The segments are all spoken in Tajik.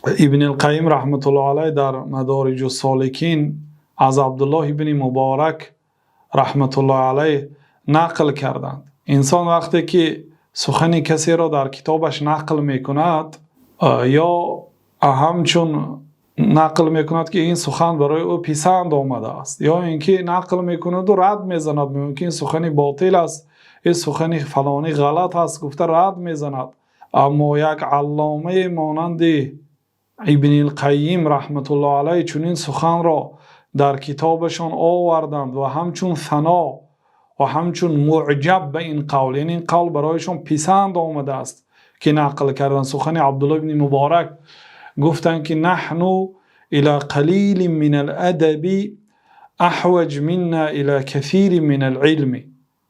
Ибни Қайим раҳматуллоҳи алайҳ дар Мадориҷус-соликин аз Абдуллоҳ ибни Муборак раҳматуллоҳи алайҳ нақл карданд. Инсон вақте ки сухани касеро дар китобаш нақл мекунад, ё ҳамчун нақл мекунад, ки ин сухан барои ӯ писанд омадааст, ё инки нақл мекунад ва рад мезанад, мегӯяд, ки ин сухан ботил аст, ин сухани фалонӣ ғалат аст, гуфта рад мезанад. Аммо як аллома монанди Ибни Қайим раҳматуллоҳи алайҳ чунин сухан ро дар китобашон оварданд ва ҳамчун сано ва ҳамчун муъҷаб ба ин қавл, яъне ин қавл барояшон писанд омадааст, ки нақл карданд сухани Абдуллоҳ ибни Муборак, гуфтанд, ки نحن إلى قليل من الأدب أحوج منا إلى كثير من العلم.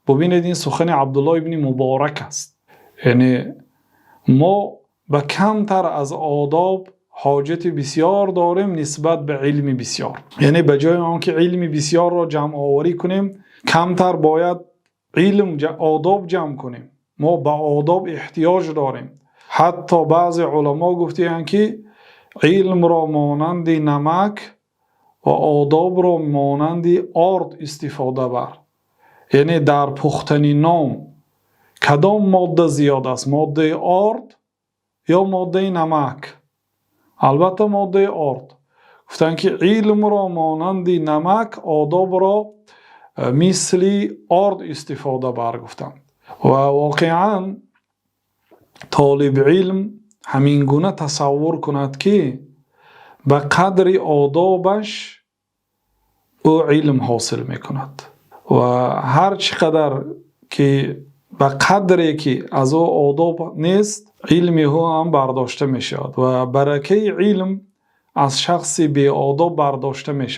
Бубинед, ин сухани Абдуллоҳ ибни Муборак аст, яъне мо ба камтар аз одоб ҳоҷати бисёр дорем нисбат ба илми бисёр. Яъне ба ҷои он ки илми бисёрро ҷамъоварӣ кунем, камтар бояд илм, одоб ҷамъ кунем. Мо ба одоб эҳтиёҷ дорем. Ҳатто баъзе уламо гуфтаанд, ки илмро монанди намак ва одобро монанди орд истифода бар. Яъне дар пухтани нон кадом модда зиёд аст, моддаи орд ё моддаи намак? Албатта, моддаи орд. Гуфтанд, ки илмро монанди намак, одобро мисли орд истифода бар, гуфтанд. Ва воқеан толиби илм ҳамин гуна тасаввур кунад, ки ба қадри одобаш ӯ илм ҳосил мекунад ва ҳар чӣ қадар ки ба қадре ки аз ӯ одоб нест, илми ӯ ҳам бардошта мешавад ва баракаи илм аз шахси беодоб бардошта мешавад.